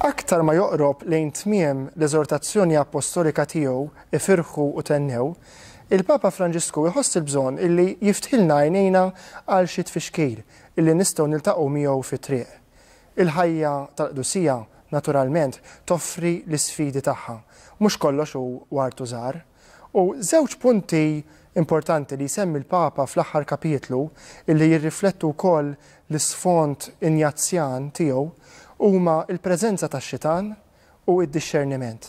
Aktar ma joqrob lejn tmiem l-eżortazzjoni appostolika tiegħu Ifirħu u Thennew, il-Papa Franġisku jħoss il-bżonn illi jiftħilna għajnejna għal xi tfixkil illi nistgħu niltaqgħu miegħu fit-triq. Il-ħajja tal-qdusija, naturalment, toffri l-isfidi tagħha. Mhux kollox hu ward u żahar. U żewġ punti importanti li jsemmi l-Papa fl-aħħar kapitlu, illi jirriflettu wkoll l-isfond Injazjan tiegħu, huma l-preżenza tax-xitan u d-dixxerniment.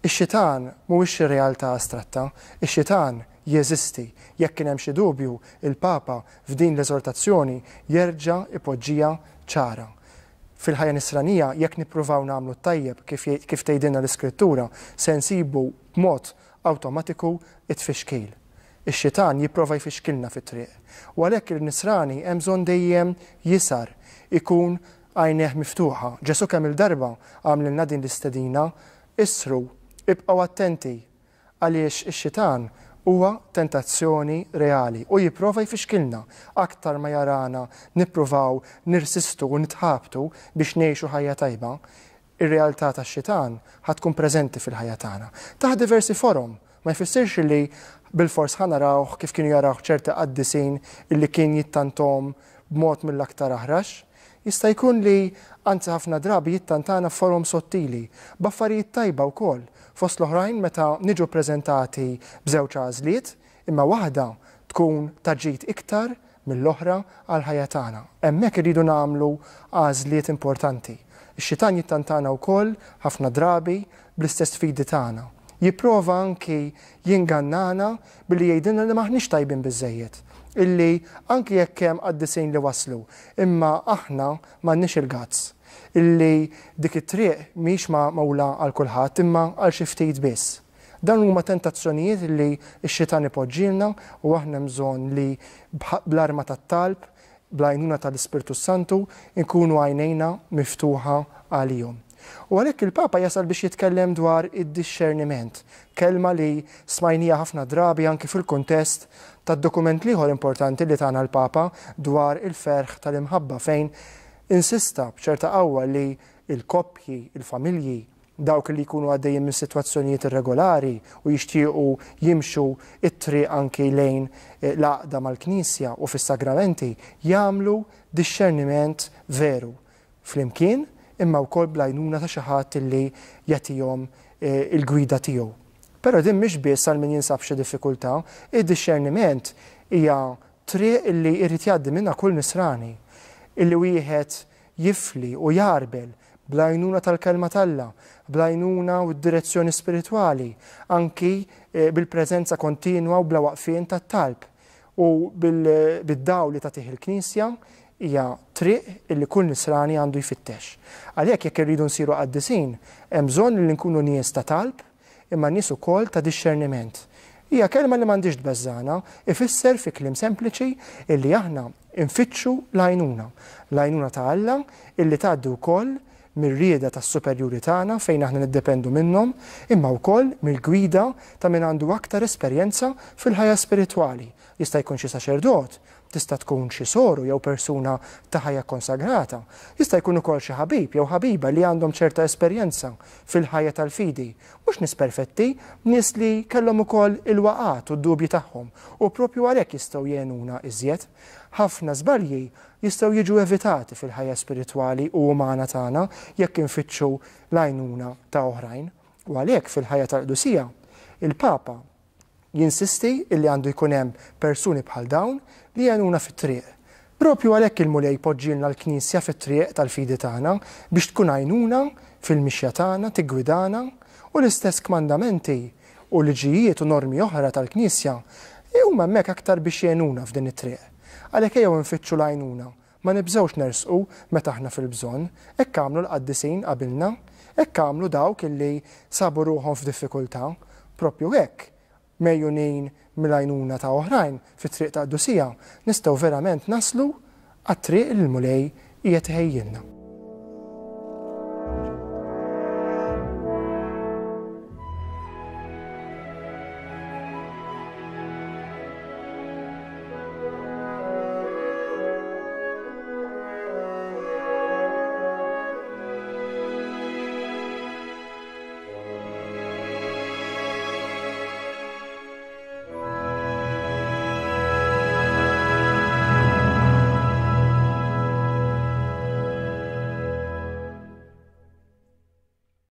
Ix-xitan mhuwiex xi realtà astratta, ix-xitan jeżisti. Jekk kien hemm xi dubju, il-Papa f'din l-eżortazzjoni jerġa' jpoġġiha ċara. Fil-ħajja Nisranija, jekk nippruvaw nagħmlu t-tajjeb, kif kif tgħidilna l-Iskrittura, se nsibu b'mod awtomatiku t-tfixkil. Ix-xitan jipprova jfixkilna fit-triq. U għalhekk il-Nisrani hemm bżonn dejjem jisgħar, ikun għajnejh miftuħa. Ġesù kemm-il darba għamlilna din l-istedina, Isru, ibqgħu attenti! Għaliex ix-xitan huwa tentazzjoni reali u jipprova jfixkilna aktar ma jarana nippruvaw nirsistu u nitħabtu biex ngħixu ħajja tajba. Ir-realtà tax-xitan ħa tkun preżenti fil-ħajja tagħna. Taħt diversi forom. Ma jfissirx li bilfors ħa narawh kif kienu jarawh ċerti qaddisin illi kien jittanthom b'mod mill-aktar aħrax. Jista' jkun li, anzi ħafna drabi jittantana f'forom sottili, b'affarijiet tajba wkoll, fost l-oħrajn meta niġu ppreżentati b'żewġ għażliet, imma waħda tkun ta' ġid iktar mill-oħra għall-ħajja tagħna. Hemmhekk irridu nagħmlu għażliet importanti. Ix-xitan jittantana wkoll ħafna drabi bl-istess fidi tagħna. Jipprova anki jingannana billi jgħidilna li m'aħniex tajbin biżżejjed, illi anki jekk hemm qaddisin li waslu, imma aħna m'għandniex il-guts, illi dik it-triq mhix magħmula għal kulħadd imma għal xi ftit biss. Dawn huma tentazzjonijiet li x-xitan ipoġġielna u aħna hemm bżonn li bl-arma tat-talb, bl-għajnuna tal-Ispirtu s-Santu, inkunu għajnejna miftuħa għalihom. U għalhekk il-Papa jasal biex jitkellem dwar id-dixxerniment, kelma li smajnija ħafna drabi anki fil-kuntest tad-dokument l-ieħor importanti li tana l-Papa dwar il-ferħ tal-imħabba fejn insista b'ċerta qawwa li l-koppji, il-familji, dawk li jkunu għaddejjin minn sitwazzjonijiet irregolari u jixtiequ jimxu t-triq anki lejn l-għaqda mal-Knisja u fis-sagramenti, jagħmlu dixxerniment veru flimkien imma wkoll bl-għajnuna ta' xi ħadd li jagħtihom il-gwida tiegħu. Però din mhix biss għal min jinsab f'xi diffikultà, id-dixxerniment hija triq li jrid jgħaddi minnha kull Nisrani, illi wieħed jifli u jgħarbel bl-għajnuna tal-Kelma t'Alla, bl-għajnuna u d-direzzjoni spiritwali, anki bil-preżenza kontinwa u bla waqfien tat-talb u bid-dawl li tagħtih il-Knisja, hija triq illi kull Nisrani għandu jfittex. Għalhekk jekk irridu nsiru qaddisin, hemm bżonn li nkunu nies ta' talb, imma nies ukoll ta' dixxerniment. Hija kelma li m'għandhiex tbeżżagħna, ifisser fi kliem sempliċi illi aħna nfittxu l-għajnuna. L-għajnuna ta' Alla illi tgħaddi wkoll mir-rieda tas-superjuri tagħna fejn aħna niddependu minnhom, imma wkoll mill-gwida ta' min għandu aktar esperjenza fil-ħajja spiritwali. Jista' jkun xi saċerdot, Tista' tkun xi soru jew persuna ta' ħajja kkonsagrata. Jista' jkun ukoll xi ħabib jew ħabiba li għandhom ċerta esperjenza fil-ħajja tal-fidi. Mhux nies perfetti, nies li kellhom ukoll il-waqgħat u d-dubji tagħhom u proprju għalhekk jistgħu jgħinuna iżjed. Ħafna żbalji jistgħu jiġu evitati fil-ħajja spiritwali u umana tagħna jekk infittxu l-għajnuna ta' oħrajn. U għalhekk fil-ħajja tal-qdusija, il-Papa Jinsisti illi għandu jkun hemm persuni bħal dawn li jgħinuna fit-triq. Proprju għalhekk il-Mulej poġġielna l-Knisja fit-triq tal-fidi tagħna biex tkun għajnuna fil-mixja tagħna, tiggwidana, u l-istess kmandamenti u liġijiet u normi oħra tal-Knisja huma hemmhekk aktar biex jgħinuna f'din it-triq. Għalhekk ejjew infittxu l-għajnuna, ma nibżgħux nersqu meta aħna fil-bżonn. Hekk għamlu l-qaddisin qabilna, hekk għamlu dawk illi sabu ruħhom f'diffikultà. Proprju hekk, megħjunin mill-għajnuna ta' oħrajn fit-triq ta' qdusija, nistgħu verament naslu għat-triq li l-Mulej qiegħed iħejjilna.